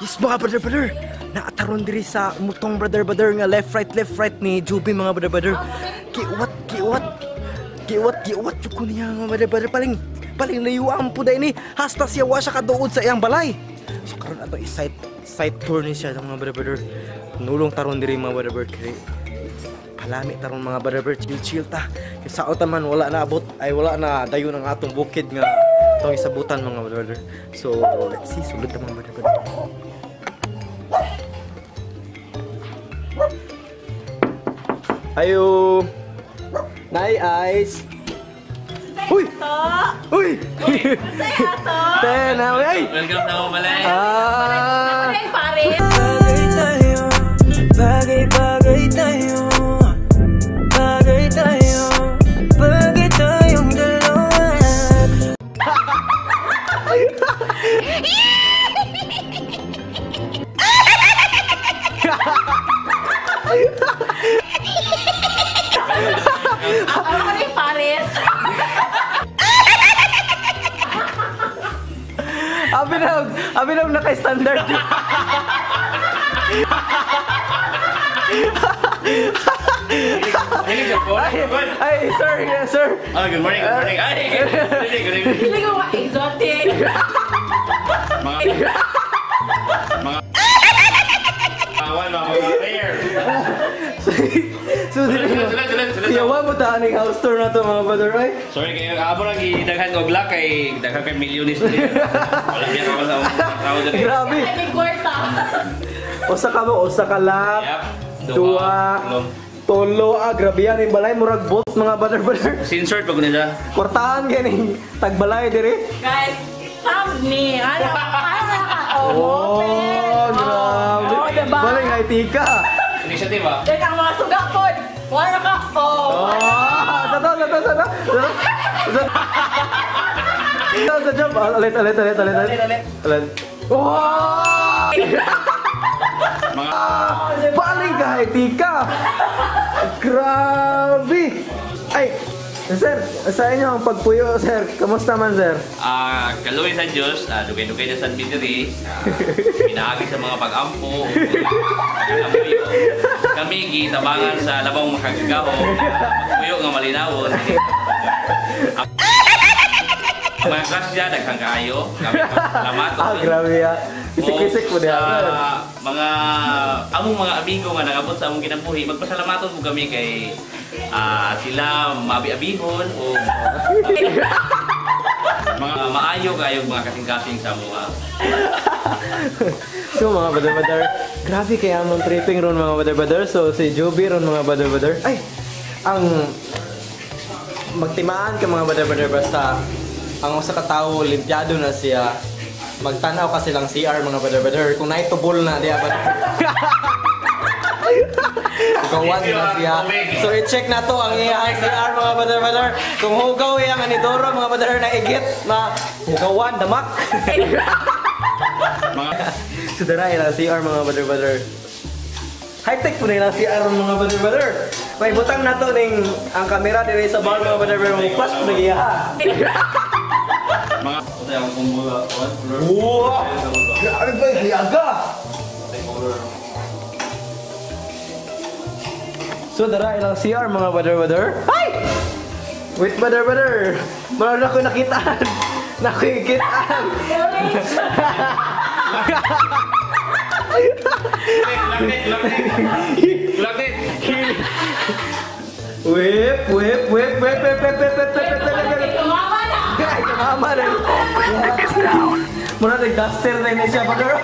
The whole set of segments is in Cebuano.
Yes, mga brother brother. Naataron diri sa mutong, brother brother, nga left right ni Juby, mga brother brother. Kiwat kiwat kiwat kiwat jud ko niya, mga brother brother, paling paling layuan po dai ni hasta siya wa siya kaduod sa iyang balay. So karon ato i-site site tour ni siya, mga brother brother. Nulong taron diri, mga brother brother, kay palami taron, mga brother brother, chill chill ta. Kay sa man wala na abot ay wala na dayon ang atong bukid nga atong isabutan, mga brother brother. So let's see, sulod ta, mga brother brother. Ayo. Nay ice. Uy! Uy! Ten, ay! Welcome sa akong balay. Ah! Pare! Bagay tayo, bagay bagay tayo. Bagay tayo, bagay tayong dalawa. Ako rin Paris. Abi na naka-standard. Ay, ay, sir, yes, sir. Oh, good morning, good morning. Ay, good evening, good evening. Feeling ko exotic. Mga awan, mga rare. So, dili Sulod, sulod, sulod, sulod. Yawa mo ta aning house tour na to, mga brother, ay. Sorry kayo, amo lang gidaghan og luck kay daghan kay milyones diri. Wala biya ka sa among tao diri. Grabe. Ay, may kwarta. Usa ka mo, usa ka lap. Yep. Duha. Tulo, ah, grabe yan. Yung balay, murag boat, mga brother, brother. Censored pag nila. Kwartahan ganing tagbalay diri. Guys, thumbnail. Ano? Ano ka? Oh, grabe. Oh, diba? Balay nga itika. Initiative ah. Then ang mga suga po. Wala ka. Oh. Oh, sa to, sa to, sa to. Sa to. Sa sa job. Ah, ulit, ulit, ulit, ulit, ulit. Ulit. Wow! Mga Baling ka, itika. Grabe. Ay, sir, sa inyo ang pagpuyo, sir. Kamusta man, sir? Kaluoy sa Dios, dugay-dugay na sa diri. Pinaagi sa mga pag-ampo, pag-amuyo. Kami gitabangan sa labong makagagaho, magpuyo nga malinawon. Ang mga grasya daghang kaayo. Kami salamat. Ah, grabe ah. Isik-isik mo Sa diha. mga among mga amigo nga nangabot sa among kinabuhi, magpasalamaton mo kami kay sila mabi-abihon o mga maayo kayong mga kasing-kasing sa mga. So mga brother brother, grabe kaya among tripping ron, mga brother brother. So si Joby ron, mga brother brother. Ay, ang magtimaan ka, mga brother brother, basta ang usa ka tawo limpiado na siya. Magtanaw ka silang CR, mga brother brother. Kung naitubol na diya ba. Hugawan na siya. So i-check na to ang iyang CR, mga brother brother. Kung hugaw iyang anidoro, mga brother, na igit na hugawan damak. Mga So dara ilang CR, mga brother brother. High-tech po na ilang CR, mga brother brother. May butang na to ning ang kamera dire sa bar, mga brother brother. Mo flash po na iya. Mga Wow! Grabe ba hiyaga? So dara ilang CR, mga brother brother. Ay! Wait, brother brother. Meron ako nakitaan. Nakikitaan. Lakit! Whip, whip, whip, whip, whip, whip, whip, whip, whip, whip, whip, whip. Tumama na. Ay, tumama rin. Muna nag-duster na yun siya, brother.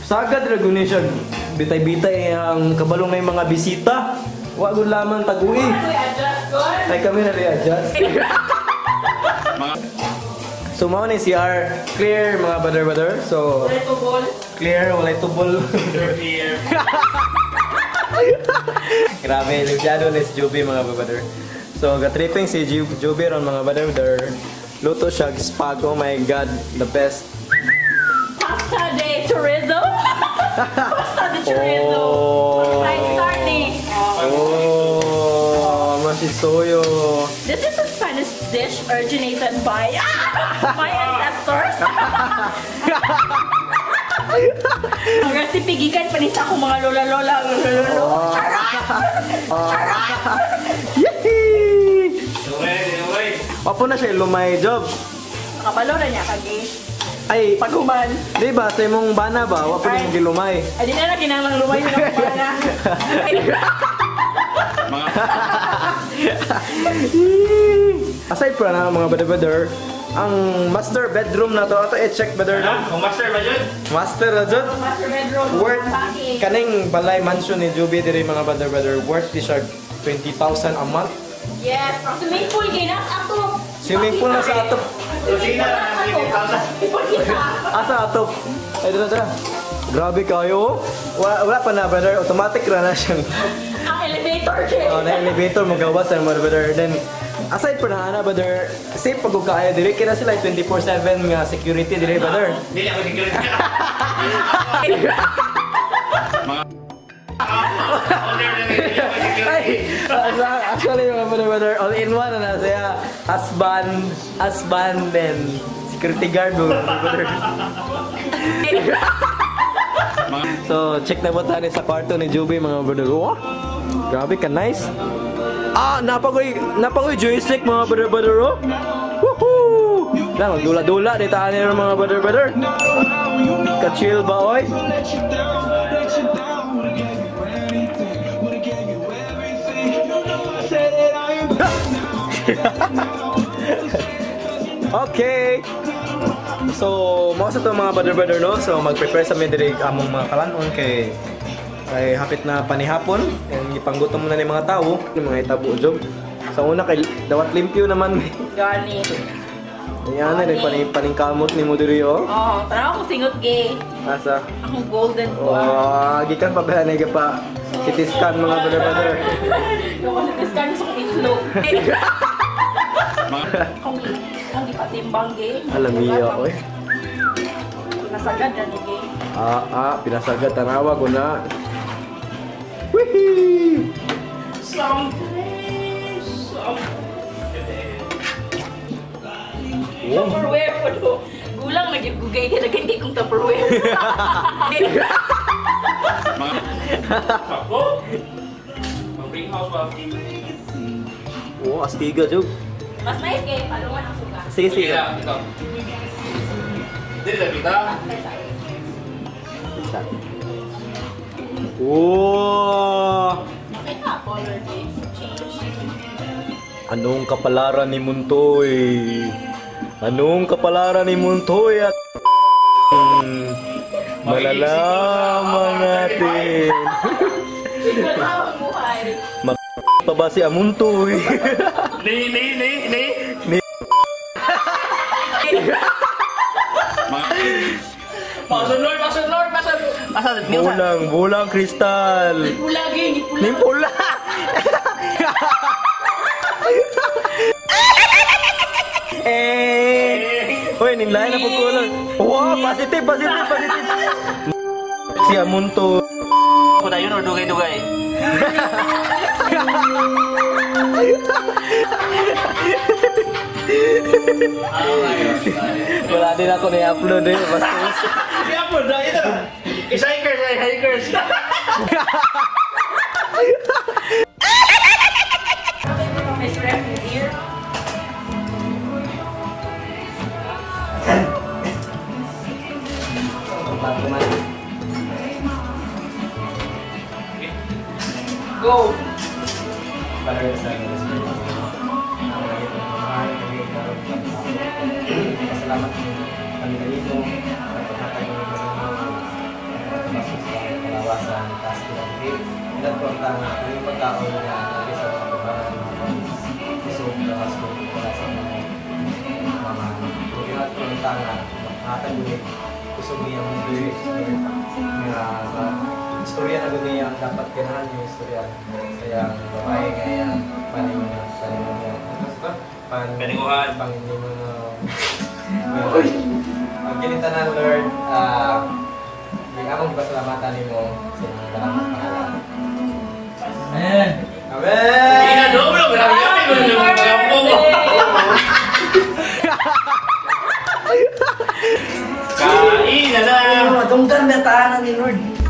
Sagad ra guni siya. Bitay-bitay ang kabalong na yung mga bisita. Wa gud lamang tagui. Ay kami na re-adjust. So mao ni CR clear, mga brother brother. So clear, walay tubol. Clear. Grabe, limpiado ni si Juby, mga brother. So ga-tripping si Juby ron, mga brother brother. Luto siya spag. Oh my God, the best. Pasta de chorizo. Pasta de chorizo. Oh. Five star ni. Oh, masisoyo. This is a Spanish dish originated by my ancestors. Course. Ang recipe gikan pa ni sa akong mga lola-lola, lolo-lolo. Charot! Yehey! Okay, okay. Wapo na siya lumay job. Nakabalo na niya kagi. Ay, Paghuman. di ba sa imong bana ba? Wapo na yung gilumay. Ay, di na na kinahanglang lumay na akong bana. Mga Aside pa na mga brother, ang master bedroom na to, ato i-check brother no? Kung master ba yun? Master na jud. Master bedroom. Worth Paki. kaning balay mansion ni Juby diri mga brother brother worth di siya 20,000 a month. Yes, ang swimming pool kay nasa ato. Swimming pool na sa ato. Kusina, Ipakita. Asa ato? Ay dito na. Grabe kayo. Wala, wala pa na brother, automatic ra na siyang. Ang elevator kay. Oh, na elevator mo gawas ang mga brother. Then aside pa na ana brother, safe pag kaayo diri kay na sila 24/7 nga security diri brother. Dili ako security. Mga owner na rin, dili ako security. Ay, actually mga brother, brother, all in one na na siya. Husband, husband then security guard mga brother. So, check na ba tayo sa kwarto ni Juby mga brother. Oh, grabe ka nice. Ah, napagoy joystick mga brother brother oh. Woohoo! Lang magdula-dula di taan nila mga brother brother. Ka-chill ba oy? Okay. So, mao sa to mga brother brother no. So, mag-prepare sa mi diri among mga kalanon kay kay hapit na panihapon and gipanggutom na ni mga tawo, ni mga itabo job. Sa una kay dawat limpyo naman. Gani. Ayan na rin paningkamot ni mo diri oh. Oh, tanaw ko singot gay. Asa? Akong golden ko. Oh, gikan pa ba ni pa CT scan mga brother brother. Yung kasi scan sa akong itlog. Akong akong gipatimbang gay. Alam niya oy. Nasagad na ni gay. Ah, pinasagad tanawa ko na. Wihee! Oh. Tupperware po do. Gulang na gyud gugay kay daghan kay kong Tupperware. Mga Ako? Mag-bring house ba? Oh, astiga jud. Mas nice kay palungan ang suga. Sige, sige. Ikaw. Dili na kita. Isa. Oh! Makita color gay. Change. Anong kapalaran ni Muntoy? Anong kapalaran ni Muntoy at malalaman natin. Wala ang buhay. Pa ba si Amuntoy? Ni, ni, ni, ni. Ni. Mga Pasunod, pasunod, pasunod. Asa, Bulang, bulang kristal. Pula gay, pula. Ning pula. Eh. Hoy, ning lain na po kulay. Wow, positive, positive, positive. Si Amuntoy. Ako na yun or dugay-dugay? Wala din ako na-upload eh. Basta I-upload na, ito. Isa-hikers, hikers. Miss Ref here. Go. Salamat kami kanino sa paghatag ng mga sa kalawasan taas pinagpit. Ilan po ang tanga ang pagkaon na lagi sa mga kabaran ng mga kusog na pasko para sa mga mama. Ilan po ang tanga hatag ulit kusog niya ang nga istorya na gud niya ang dapat ganahan yung istorya sa iyang babae nga iyang paninguhan niya. Paninguhan. Paninguhan. Ang kinitanan, Lord, yung among pasalamatan nimo sa inyong dalang pangalan. Amen. Amen. Ina, dobro, grabe grabe. Dunggan na tahanan ni Lord.